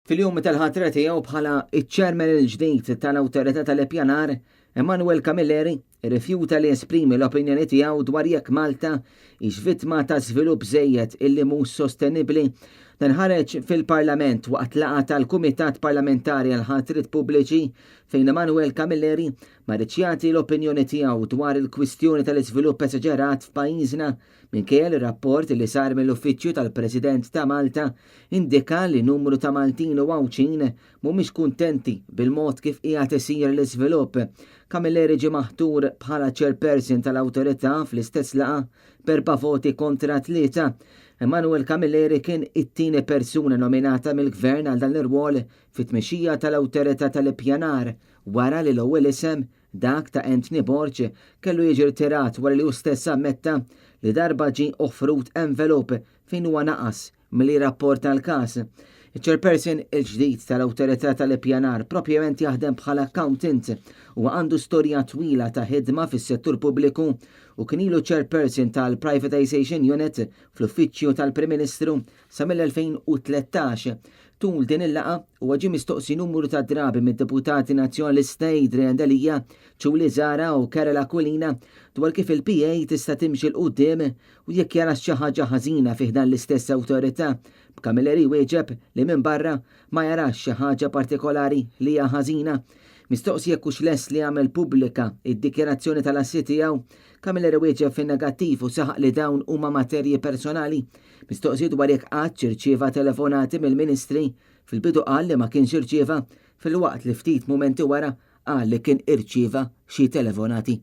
Fil-jum tal-ħatra tiegħu bħala iċ-chairman il-ġdid tal-Awtorità tal-Ippjanar, Emanuel Camilleri rrifjuta li jesprimi l-opinjoni tiegħu dwar jekk Malta hix vittma ta' żvilupp żejjed illi mhux sostenibbli. Dan ħareġ fil-Parlament waqt laqgħa tal-Kumitat Parlamentari għal Ħatriet Pubbliċi fejn Emanuel Camilleri ma riedx jagħti l-opinjoni tiegħu dwar il-kwistjoni tal-iżvilupp esaġerat f'pajjiżna Minkejja li rapport li sar mill-Uffiċċju tal-President ta' Malta indika li numru ta' Maltin u Għawdxin mhumiex kuntenti bil-mod kif qiegħed isir l-iżvilupp, Camilleri ġie maħtur bħala Chairperson tal-Awtorità fl-istess laqgħa b'erba' voti kontra tlieta. Emanuel Camilleri kien it-tieni persuna nominata mill-Gvern għal dan l-irwol fit-tmexxija tal-Awtorità tal-Ippjanar wara li l-ewwel isem Dak ta' Anthony Borg kellu jiġi rtirat wara li hu stess ammetta li darba ġie offrut envelope fejn huwa naqas milli jirrapporta l-każ. Iċ-chairperson il-ġdid tal-Awtorità tal-Ippjanar propjament jaħdem bħala accountant. Huwa għandu storja twila ta' ħidma fis-settur pubbliku u kien ilu chairperson tal-Privatisation Unit fl-Uffiċċju tal-Prim Ministru sa mill-2013. Tul din il-laqgħa, huwa ġie mistoqsi numru ta' drabi mid-deputati Nazzjonalista Adrian Delia, Julie Zahra u Karol Aquilina dwar kif il-PA tista' timxi 'l quddiem u jekk jarax xi ħaġa ħażina fi ħdan l-istess awtorità, b'Camilleri jwieġeb li minn barra ma jarax xi ħaġa partikolari li hija ħażina. Mistoqsi jekk hux lest li jagħmel pubblika d-dikjarazzjoni tal-assi tiegħu, Camilleri wieġeb fin-negattiv u saħaq li dawn huma materji personali. Mistoqsi dwar jekk qattx irċieva telefonati mill-Ministri, fil-bidu qal li ma kienx irċieva, filwaqt li ftit mumenti wara qal li kien irċieva xi telefonati.